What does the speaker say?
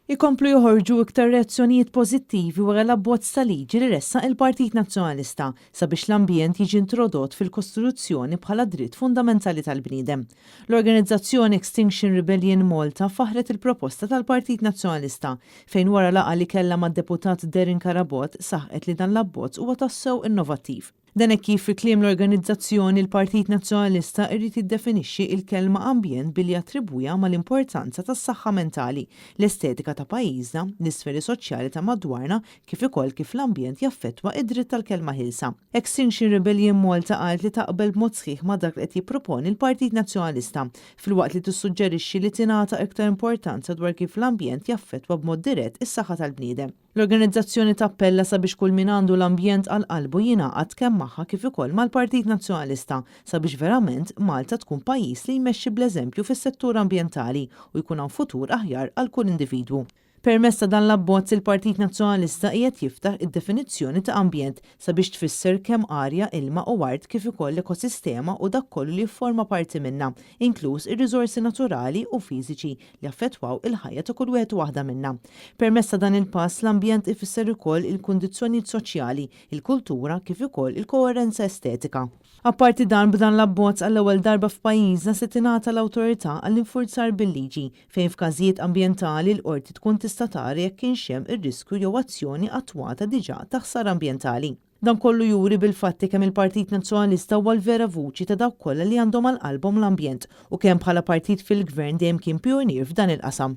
Ikomplu joħorġu iktar reazzjonijiet pożittivi wara l-abbozz ta' liġi li ressaq il-Partit Nazzjonalista sabiex l-ambjent jiġi introdott fil-Kostituzzjoni bħala dritt fundamentali tal-bniedem. L-organizzazzjoni Extinction Rebellion Malta faħħret il-proposta tal-Partit Nazzjonalista fejn wara laqgħa li kellha mad-Deputat Darren Carabott saħqet li dan l-abbozz huwa tassew innovattiv. Dan hekk kif fi kliem l-organizzazzjoni l-Partit Nazzjonalista irid jiddefinixxi il-kelma ambjent billi jattribwiha mal-importanza tas-saħħa mentali, l-estetika ta' pajjiżna, l-isferi soċjali ta' madwarna kif ukoll kif l-ambjent jaffettwa id-dritt tal-kelma ħielsa. Extinction Rebellion Malta qalet li taqbel b'mod sħiħ ma' dak li qed jipproponi l-Partit Nazzjonalista filwaqt li tissuġġerixxi li tingħata iktar importanza dwar kif l-ambjent jaffettwa b'mod dirett is-saħħa tal-bniedem. L-organizzazzjoni tappella sabiex kull min għandu l-ambjent għal qalbu jingħaqad kemm magħha kif ukoll mal-Partit Nazzjonalista sabiex verament Malta tkun pajjiż li jmexxi bl-eżempju fis-settur ambjentali u jkun hawn futur aħjar għal kull individwu. Permezz ta' dan l-abbozz il-Partit Nazzjonalista qiegħed jiftaħ id-definizzjoni ta' ambjent sabiex tfisser kemm arja, ilma u art kif ukoll l-ekosistema u dak kollu li jifforma parti minnha, inkluż ir-riżorsi naturali u fiżiċi li jaffettwaw il-ħajja ta' kull wieħed u waħda minna. Permezz ta' dan il-pass, l-ambjent ifisser ukoll il-kundizzjonijiet soċjali, il-kultura kif ukoll il-koerenza estetika. Apparti dan, b'dan l-abbozz għall-ewwel darba f'pajjiżna se tingħata l-awtorità għall-infurzar bil-liġi, fejn f'każijiet ambjentali l-Qorti tkun tista' tara jekk kienx hemm ir-riskju jew azzjoni attwata diġà ta' ħsara ambjentali. Dan kollu juri bil-fatti kemm il-Partit Nazzjonalista huwa l-vera vuċi ta' dawk kollha li għandhom għal qalbhom l-ambjent u kemm bħala partit fil-Gvern dejjem kien pijunier f'dan il-qasam.